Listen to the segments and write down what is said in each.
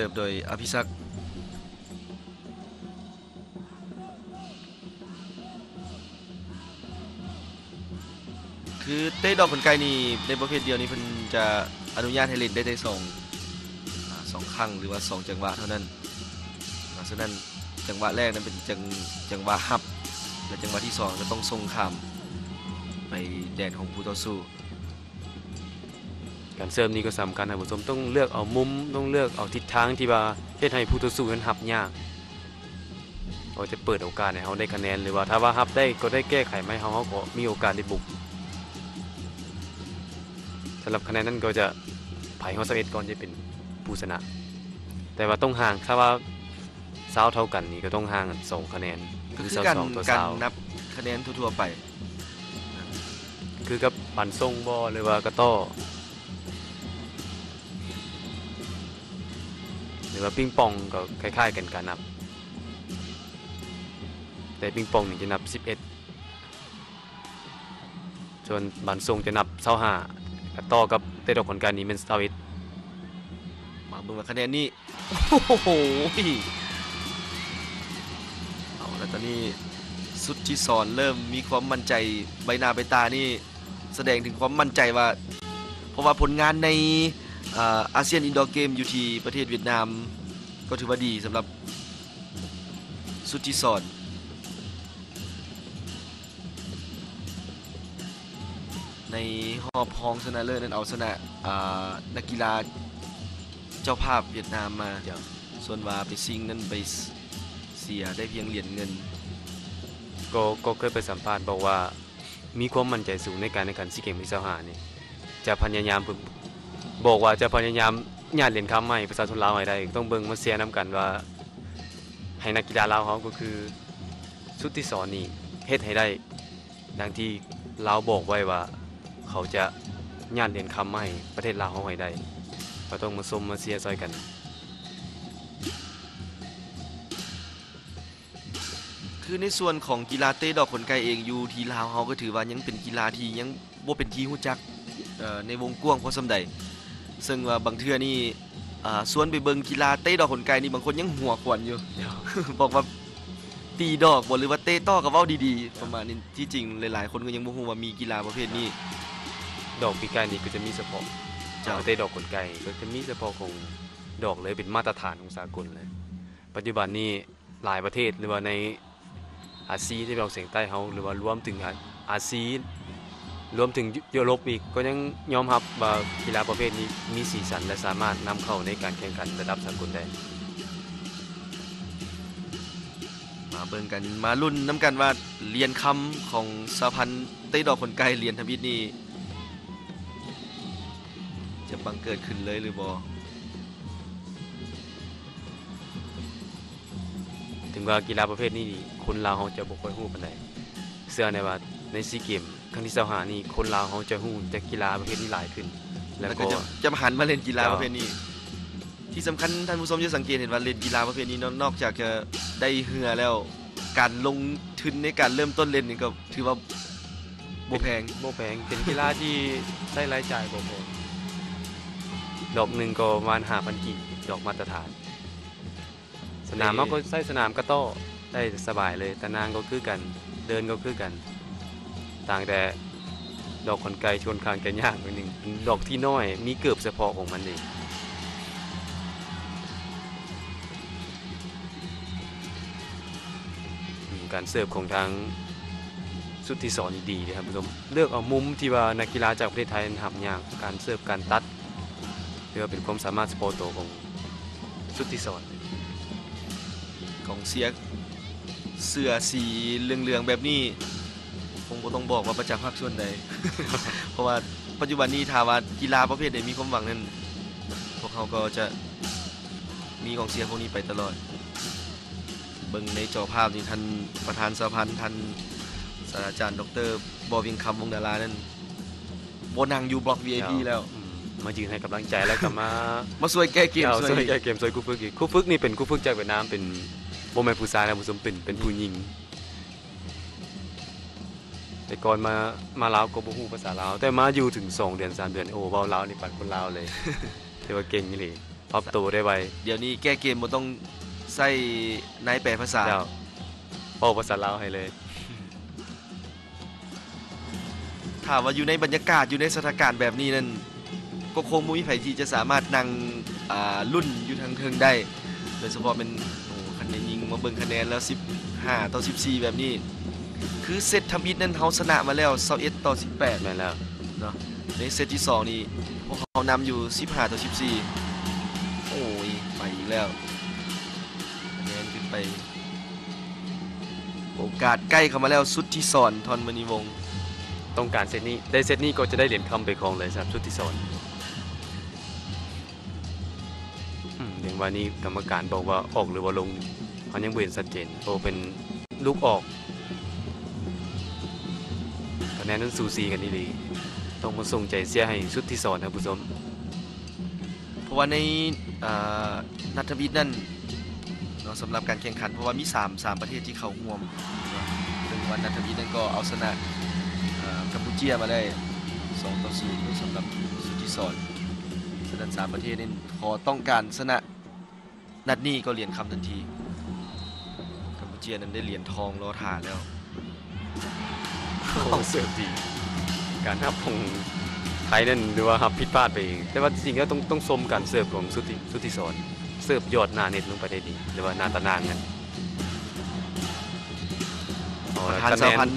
ສີບໂດຍອະພິສັກ. ຄືເຕະດອກຂົນໄກ່ນີ້ ໃນປະເພດດຽວນີ້ ເພິ່ນຈະອະນຸຍາດໃຫ້ຫຼິ້ນໄດ້ແຕ່ສອງ ອາ ສອງຄັ້ງ ຫຼືວ່າສອງຈັງຫວະເທົ່ານັ້ນ. ເພາະສະນັ້ນ ຈັງຫວະແລກນັ້ນເປັນຈັງ ຈັງຫວະຮັບ ແລະ ຈັງຫວະທີສອງກໍຕ້ອງສົ່ງຂ້າມໄປແດນຂອງຜູ້ຕໍ່ສູ້. ການເສີບນີ້ກໍສຳຄັນ ທ່ານຜູ້ຊົມ ຕ້ອງເລືອກເອົາມຸມ ຕ້ອງເລືອກເອົາທິດທາງທີ່ວ່າເຮັດໃຫ້ຜູ້ຕໍ່ສູ້ນັ້ນຮັບຍາກ ກໍຈະເປີດໂອກາດໃຫ້ເຮົາໄດ້ຄະແນນ ຫຼືວ່າຖ້າວ່າຮັບໄດ້ກໍໄດ້ແກ້ໄຂໃໝ່ ເຮົາ ເຮົາກໍມີໂອກາດໄດ້ບຸກ. ສຳລັບຄະແນນນັ້ນກໍຈະ ໃຜຮອດຊາວເອັດກ່ອນຈະເປັນຜູ້ຊະນະ ແຕ່ວ່າຕ້ອງຫ່າງ ຖ້າວ່າຊາວເທົ່າກັນນີ້ກໍຕ້ອງຫ່າງກັນສອງຄະແນນ ກໍຄື ຄື ຊາວສອງຕໍ່ຊາວ ການນັບຄະແນນທົ່ວໆໄປ ຄືກັບປັນສົ່ງບໍ ຫຼືວ່າກະຕໍ້ ຫຼືວ່າປິງປອງ ກໍຄ້າຍໆກັນການນັບ ແຕ່ປິງປອງນີ້ຈະນັບສິບເອັດ ສ່ວນບານສົ່ງຈະນັບຊາວຫ້າ ກະຕໍ່ກັບເຕະດອກຂົນໄກ່ນີ້ແມ່ນຊາວເອັດ. ມາເບິ່ງວ່າຄະແນນນີ້ ໂອ້ໂຫ ເອົາລະ ຕອນນີ້ສຸດທິສອນເລີ່ມມີຄວາມໝັ້ນໃຈ ໃບໜ້າໃບຕານີ້ສະແດງເຖິງຄວາມໝັ້ນໃຈວ່າ ເພາະວ່າຜົນງານໃນ ອາ ອາຊຽນອິນດໍເກມຢູ່ທີ່ປະເທດຫວຽດນາມ ກໍຖືວ່າດີສຳລັບ ສຸດທິສອນ ໃນຮອບຮອງຊະນະເລີດນັ້ນເອົາຊະນະ ອາ ນັກກິລາເຈົ້າພາບຫວຽດນາມມາ. ເຈົ້າ. ສ່ວນວ່າໄປຊິງນັ້ນໄປ ເສຍໄດ້ພຽງຫຼຽນເງິນ. ກໍ ກໍເຄີຍໄປສຳພາດບອກວ່າ ມີຄວາມໝັ້ນໃຈສູງໃນການແຂ່ງຂັນຊີເກມທີຊາວຫ້ານີ້ ຈະພະຍາຍາມ ບອກວ່າຈະພະຍາຍາມຍາດຫຼຽນຄຳໃຫ້ປະຊາຊົນລາວໃຫ້ໄດ້. ຕ້ອງເບິ່ງມາເຊຍນຳກັນວ່າ ໃຫ້ນັກກິລາລາວເຮົາ ກໍຄື ສຸດທິສອນນີ້ ເຮັດໃຫ້ໄດ້ ດັ່ງທີ່ລາວບອກໄວ້ວ່າ ເຂົາຈະຍາດຫຼຽນຄຳມາໃຫ້ປະເທດລາວເຮົາໃຫ້ໄດ້. ເຮົາຕ້ອງມາຊົມມາເຊຍຊ່ອຍກັນ. ຄືໃນສ່ວນຂອງກິລາເຕະດອກຂົນໄກ່ເອງ ຢູ່ທີ່ລາວເຮົາກໍຖືວ່າຍັງເປັນກິລາທີ່ຍັງບໍ່ເປັນທີ່ຮູ້ຈັກ ເອີ ໃນວົງກວ້າງພໍສ່ຳໃດ. ເຊິ່ງວ່າບາງເທື່ອນີ້ ອາ ຊວນໄປເບິ່ງກິລາເຕະດອກຂົນໄກ່ນີ້ ບາງຄົນຍັງຫົວຂວັນຢູ່ ບອກວ່າຕີດອກບໍ ຫຼືວ່າເຕະຕໍ່ ກໍເວົ້າດີໆ ປະມານນີ້. ທີ່ຈິງຫຼາຍໆຄົນກໍຍັງບໍ່ຮູ້ວ່າມີກິລາປະເພດນີ້. ດອກປີກາຍນີ້ກໍຈະມີສະເພາະ ເຈົ້າ ເຕະດອກຂົນໄກ່ ກໍຈະມີສະເພາະຂອງດອກເລີຍ ເປັນມາດຕະຖານຂອງສາກົນເລີຍ. ປັດຈຸບັນນີ້ ຫຼາຍປະເທດ ຫຼືວ່າໃນອາຊີຕາເວັນອອກສຽງໃຕ້ເຮົາ ຫຼືວ່າລວມເຖິງອາ ອາຊີ ລວມເຖິງຢູ ຢູໂຣບອີກ ກໍຍັງຍອມຮັບວ່າກິລາປະເພດນີ້ມີສີສັນ ແລະ ສາມາດນຳເຂົ້າໃນການແຂ່ງຂັນລະດັບສາກົນໄດ້. ມາເບິ່ງກັນ ມາລຸ້ນນຳກັນວ່າຫຼຽນຄຳຂອງສະຫະພັນເຕະດອກຂົນໄກ່ຫຼຽນທຳອິດນີ້ ຈະບັງເກີດຂຶ້ນເລີຍຫຼືບໍ່? ເຖິງວ່າກິລາປະເພດນີ້ນີ້ ຄົນລາວເຮົາຈະບໍ່ຄ່ອຍຮູ້ປານໃດ, ເຊື່ອແນ່ວ່າໃນຊີເກມຄັ້ງທີຊາວຫ້ານີ້ ຄົນລາວເຮົາຈະຮູ້ຈັກກິລາປະເພດນີ້ຫຼາຍຂຶ້ນ ແລ້ວກໍ ແລ້ວກໍຈະ ຈະມາຫັນມາຫຼິ້ນກິລາປະເພດນີ້. ເຈົ້າ. ທີ່ສຳຄັນ ທ່ານຜູ້ຊົມຈະສັງເກດເຫັນວ່າຫຼິ້ນກິລາປະເພດນີ້ເນາະ ນອກຈາກຈະໄດ້ເຫື່ອແລ້ວ ການລົງທຶນໃນການເລີ່ມຕົ້ນຫຼິ້ນນີ້ກໍຖືວ່າບໍ່ແພງ ບໍ່ແພງ ເປັນກິລາທີ່ໃຊ້ລາຍຈ່າຍບໍ່ແພງ ດອກໜຶ່ງກໍປະມານຫ້າພັນກີບ ດອກມາດຕະຖານ. ສະໜາມເຮົາກໍໃຊ້ສະໜາມກະຕໍ້ໄດ້ສະບາຍເລີຍ, ຕາໜ່າງກໍຄືກັນ, ເດີ່ນກໍຄືກັນ, ຕ່າງແຕ່ດອກຂົນໄກ່ທີ່ຂ້ອນຂ້າງຈະຍາກໜ້ອຍໜຶ່ງ, ເປັນດອກທີ່ນ້ອຍ, ມີເກີບສະເພາະຂອງມັນເອງ. ການເສີບຂອງທາງສຸດທິສອນນີ້ດີເດ້ທ່ານຜູ້ຊົມ, ເລືອກເອົາມຸມທີ່ວ່ານັກກິລາຈາກປະເທດໄທຮັບຍາກ, ການເສີບ, ການຕັດ ຖືວ່າເປັນຄວາມສາມາດສະເພາະໂຕຂອງສຸດທິສອນ. ກອງເຊຍເສື້ອສີເຫຼືອງໆແບບນີ້ ຄົງບໍ່ຕ້ອງບອກວ່າມາຈາກພາກສ່ວນໃດ ເພາະວ່າປັດຈຸບັນນີ້ຖ້າວ່າກິລາປະເພດໃດມີຄວາມຫວັງນັ້ນ ພວກເຮົາກໍຈະມີກອງເຊຍພວກນີ້ໄປຕະຫຼອດ. ເບິ່ງໃນຈໍພາບນີ້ ທ່ານປະທານສະຫະພັນ ທ່ານສາດສະດາຈານ ດອກເຕີ ບໍ່ວຽງຄຳ ວົງດາລາ ນັ້ນ ບໍ່ນັ່ງຢູ່ບລັອກ ວີໄອພີ ແລ້ວ ອືມ ມາຢືນໃຫ້ກຳລັງໃຈ ແລ້ວກໍມາ ມາຊ່ວຍແກ້ເກມ ເຈົ້າ ຊ່ວຍ ຊ່ວຍແກ້ເກມ ຊ່ວຍຄູຝຶກອີກ. ຄູຝຶກນີ້ເປັນຄູຝຶກຈາກຫວຽດນາມ ເປັນ ບໍ່ແມ່ນຜູ້ຊາຍນະ ຜູ້ຊົມ ເປັນ ເປັນຜູ້ຍິງ. ແຕ່ກ່ອນມາ ມາລາວກໍບໍ່ຮູ້ພາສາລາວ, ແຕ່ມາຢູ່ເຖິງສອງເດືອນ ສາມເດືອນ ໂອ້ ເວົ້າລາວນີ້ປານຄົນລາວເລີຍ. ຖືວ່າເກັ່ງອີ່ຫຼີ. ປັບໂຕໄດ້ໄວ. ດຽວນີ້ແກ້ເກມບໍ່ຕ້ອງໃຊ້ນາຍແປພາສາ ແລ້ວເວົ້າພາສາລາວໃຫ້ເລີຍ. ຖ້າວ່າຢູ່ໃນບັນຍາກາດ ຢູ່ໃນສະຖານະການແບບນີ້ນັ້ນ ກໍຄົງບໍ່ມີໃຜທີ່ຈະສາມາດນັ່ງ ອ່າ ລຸ້ນຢູ່ທາງເທິງໄດ້ ໂດຍສະເພາະແມ່ນ ໂອ້ ຄັນໄດ້ຍິງມາເບິ່ງຄະແນນແລ້ວ ສິບຫ້າຕໍ່ສິບສີ່ ແບບນີ້ ຄືເຊັດທຳອິດນັ້ນ ເຮົາຊະນະມາແລ້ວ ຊາວເອັດຕໍ່ສິບແປດ ແມ່ນແລ້ວເນາະ. ໃນເຊັດທີສອງນີ້ ພວກເຮົານຳຢູ່ ສິບຫ້າຕໍ່ສິບສີ່ ໂອ້ຍ ໄປອີກແລ້ວ ຄະແນນຂຶ້ນໄປ. ໂອກາດໃກ້ເຂົ້າມາແລ້ວ ສຸດທິສອນ ທອນມະນີວົງ ຕ້ອງການເຊັດນີ້ ໄດ້ເຊັດນີ້ກໍຈະໄດ້ຫຼຽນຄຳໄປຄອງເລີຍສຳລັບສຸດທິສອນ. ອືມ ຍັງວ່ານີ້ກຳມະການບອກວ່າອອກຫຼືວ່າລົງ ເຮົາຍັງບໍ່ເຫັນຊັດເຈນ. ໂອ ເປັນລູກອອກ ຄະແນນນັ້ນສູສີກັນອີ່ຫຼີ. ຕ້ອງມາສົ່ງໃຈເຊຍໃຫ້ສຸດທິສອນ ທ່ານຜູ້ຊົມ. ເພາະວ່າໃນ ເອີ ນັດທຳອິດນັ້ນເນາະ ສຳລັບການແຂ່ງຂັນ ເພາະວ່າມີສາມ ສາມປະເທດທີ່ເຂົ້າຮ່ວມເນາະ ເຊິ່ງວ່ານັດທຳອິດນັ້ນກໍເອົາຊະນະ ເອີ ກຳປູເຈຍມາໄດ້ ສອງຕໍ່ສູນ ສຳລັບສຸດທິສອນ. ສະນັ້ນ ສາມປະເທດນີ້ຂໍຕ້ອງການຊະນະ ນັດນີ້ກໍຫຼຽນຄຳທັນທີ. ກຳປູເຈຍນັ້ນໄດ້ຫຼຽນທອງລໍຖ້າແລ້ວ. ໂອ້ ເສີບດີ. ການຮັບຂອງໄທນັ້ນຖືວ່າຮັບຜິດພາດໄປເອງ, ແຕ່ວ່າຈິງແລ້ວຕ້ອງ ຕ້ອງຊົມການເສີບຂອງສຸດທິ ສຸດທິສອນ. ເສີບຢອດໜ້າເນັດລົງໄປໄດ້ດີ ຫຼືວ່າໜ້າຕາໜ່າງນັ້ນ. ປະທານສະຫະພັນ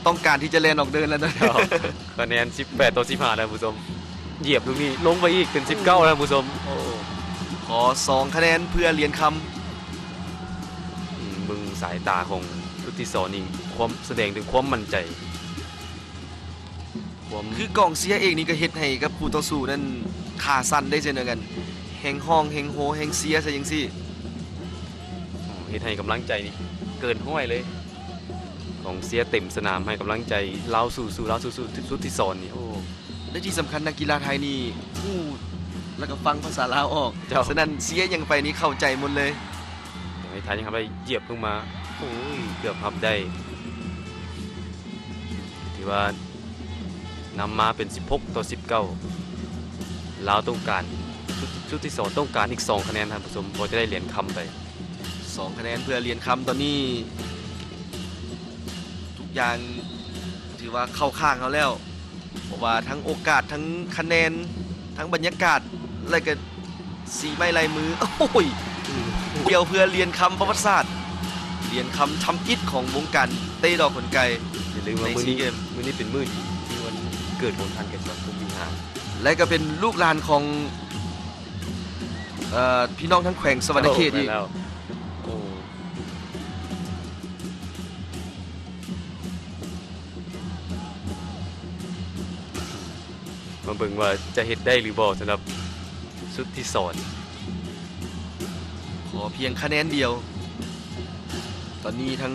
ຕ້ອງການທີ່ຈະແລ່ນອອກເດີ່ນແລ້ວນະ. ຄະແນນສິບແປດຕໍ່ສິບຫ້າ ທ່ານຜູ້ຊົມ. ຢຽບລູກນີ້ລົງໄປອີກເປັນສິບເກົ້າ ທ່ານຜູ້ຊົມ. ໂອ້ ຂໍສອງຄະແນນເພື່ອຫຼຽນຄຳ. ອືມ ເບິ່ງສາຍຕາຂອງສຸດທິສອນນີ້ ຄວາມ ສະແດງເຖິງຄວາມໝັ້ນໃຈ. ຄວາມ ຄືກອງເຊຍເອງນີ້ກໍເຮັດໃຫ້ກັບຄູ່ຕໍ່ສູ້ນັ້ນຂາສັ່ນໄດ້ເຊັ່ນດຽວກັນ, ແຮ່ງຮ້ອງ ແຮ່ງໂຮ ແຮ່ງເຊຍໃສ່ຈັ່ງຊີ້. ເຮັດໃຫ້ກຳລັງໃຈນີ້ເກີນຮ້ອຍເລີຍ. ກອງເຊຍເຕັມສະໜາມໃຫ້ກຳລັງໃຈລາວສູ້ໆ ລາວສູ້ໆ ສຸດທິສອນນີ້. ໂອ້ ແລະທີ່ສຳຄັນນັກກິລາໄທນີ້ຮູ້ ແລ້ວກໍຟັງພາສາລາວອອກ. ເຈົ້າ. ສະນັ້ນເຊຍຫຍັງໄປນີ້ເຂົ້າໃຈໝົດເລີຍ. ໃຫ້ໄທຍັງໄດ້ຢຽບລົງມາ. ໂອ້ຍ ເກືອບຮັບໄດ້. ຖືວ່ານຳມາເປັນສິບຫົກຕໍ່ສິບເກົ້າ. ລາວຕ້ອງການ ຊຸດ ຊຸດທີສອງ ຕ້ອງການອີກສອງຄະແນນ ທ່ານຜູ້ຊົມ ເພາະຈະໄດ້ຫຼຽນຄຳໄປ. ສອງຄະແນນເພື່ອຫຼຽນຄຳ. ຕອນນີ້ທຸກຢ່າງຖືວ່າເຂົ້າຂ້າງເຮົາແລ້ວ. ເພາະວ່າທັງໂອກາດ ທັງຄະແນນ ທັງບັນຍາກາດ ແລະກະສີໄມ້ລາຍມື. ໂອ້ຍ ດຽວເພື່ອຫຼຽນຄຳປະຫວັດສາດ ຫຼຽນຄຳທຳອິດຂອງວົງການເຕະດອກຂົນໄກ່. ຢ່າລືມວ່າມື້ນີ້ ມື້ນີ້ເປັນມື້ດີທີ່ວັນເກີດຂອງທ່ານໄກສອນ ພົມວິຫານ ແລະກະເປັນລູກຫຼານຂອງ ເອີ ພີ່ນ້ອງທັງແຂວງສະຫວັນນະເຂດອີກ. ໂອ້ ແມ່ນແລ້ວ. ໂອ້ ມາເບິ່ງວ່າຈະເຮັດໄດ້ຫຼືບໍ່ສຳລັບສຸດທິສອນ. ຂໍພຽງຄະແນນດຽວ. ຕອນນີ້ທັງ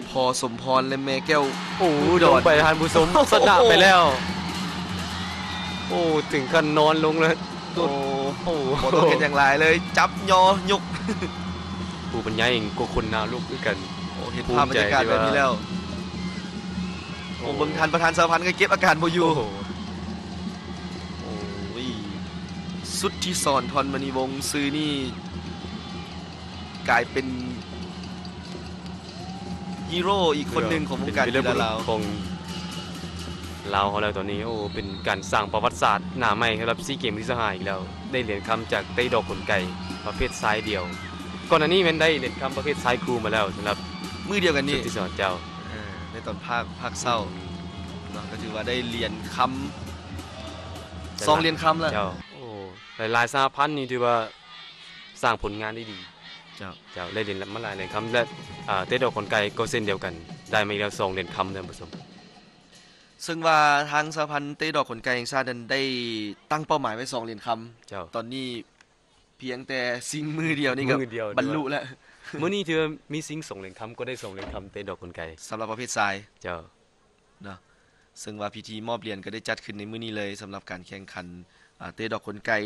ພໍ່ສົມພອນ ແລະແມ່ແກ້ວ ໂອ້ ອຸດອນ ລົງໄປ ທ່ານຜູ້ຊົມ ຊະນະໄປແລ້ວ. ໂອ້ ເຖິງຂັ້ນນອນລົງແລ້ວ. ໂອ້ ໂອ້ ບໍ່ຕ້ອງເຮັດຫຍັງຫຼາຍເລີຍ ຈັບຍໍຍົກ. ຜູ້ບັນຍາຍເອງກໍຂົນນາວລຸກຄືກັນ. ໂອ້ ເຫັນພາບບັນຍາກາດແບບນີ້ແລ້ວ. ໂອ້ ໂອ້ ເບິ່ງທ່ານປະທານສະຫະພັນກໍເກັບອາການບໍ່ຢູ່. ໂອ້ ໂອ້ຍ ສຸດທິສອນ ທອນມະນີວົງ ຊື່ນີ້ກາຍເປັນ ຮີໂຣອີກຄົນໜຶ່ງຂອງວົງການກິລາລາວ ເປັນວີລະບຸລຸດຂອງລາວເຮົາແລ້ວຕອນນີ້. ໂອ້ ເປັນການສ້າງປະຫວັດສາດໜ້າໃໝ່ສຳລັບຊີເກມທີຊາວຫ້າອີກແລ້ວ ໄດ້ຫຼຽນຄຳຈາກເຕະດອກຂົນໄກ່ປະເພດຊາຍດຽວ. ກ່ອນໜ້ານີ້ແມ່ນໄດ້ຫຼຽນຄຳປະເພດຊາຍຄູ່ມາແລ້ວສຳລັບມື້ດຽວກັນນີ້ ຊຸດທີສອງ. ເຈົ້າ. ເອີ ໃນຕອນພາກ ພາກເຊົ້າ ອືມ ເນາະ ກໍຖືວ່າໄດ້ຫຼຽນຄຳ ສອງຫຼຽນຄຳແລ້ວ. ເຈົ້າ. ໂອ້ ຫຼາຍໆສະຫະພັນນີ້ຖືວ່າສ້າງຜົນງານໄດ້ດີ. ເຈົ້າ. ເຈົ້າ ໄດ້ຫຼຽນມາຫຼາຍຫຼຽນຄຳ ແລະ ເອີ ເຕະດອກຂົນໄກ່ກໍເຊັ່ນດຽວກັນ ໄດ້ມາອີກແລ້ວສອງຫຼຽນຄຳ ທ່ານຜູ້ຊົມ. ເຊິ່ງວ່າທາງສະຫະພັນເຕະດອກຂົນໄກ່ແຫ່ງຊາດນັ້ນໄດ້ຕັ້ງເປົ້າໝາຍໄວ້ສອງຫຼຽນຄຳ. ເຈົ້າ. ຕອນນີ້ພຽງແຕ່ຊິງມື້ດຽວນີ້ກໍ ມື້ດຽວ ບັນລຸແລ້ວ. ມື້ນີ້ຖືວ່າມີຊິງສອງຫຼຽນຄຳ ກໍໄດ້ສອງຫຼຽນຄຳເຕະດອກຂົນໄກ່ ສຳລັບປະເພດຊາຍ. ເຈົ້າ. ເນາະ ເຊິ່ງວ່າພິທີມອບຫຼຽນກໍໄດ້ຈັດຂຶ້ນໃນມື້ນີ້ເລີຍ ສຳລັບການແຂ່ງຂັນ ອາ ເຕະດອກຂົນໄກ່.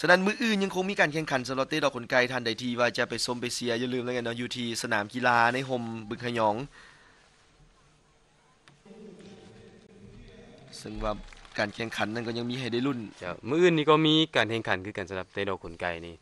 ສະນັ້ນມື້ອື່ນຍັງຄົງມີການແຂ່ງຂັນສຳລັບເຕະດອກຂົນໄກ່. ທ່ານໃດທີ່ວ່າຈະໄປຊົມໄປເຊຍ ຢ່າລືມແລ້ວກັນເນາະ ຢູ່ທີ່ສະໜາມກິລາໃນຮົ່ມບຶງຂະຫຍອງ. ເຊິ່ງວ່າ ການແຂ່ງຂັນນັ້ນກໍຍັງມີໃຫ້ໄດ້ລຸ້ນ. ເຈົ້າ ມື້ອື່ນນີ້ກໍມີການແຂ່ງຂັນຄືກັນສຳລັບເຕະດອກຂົນໄກ່ນີ້.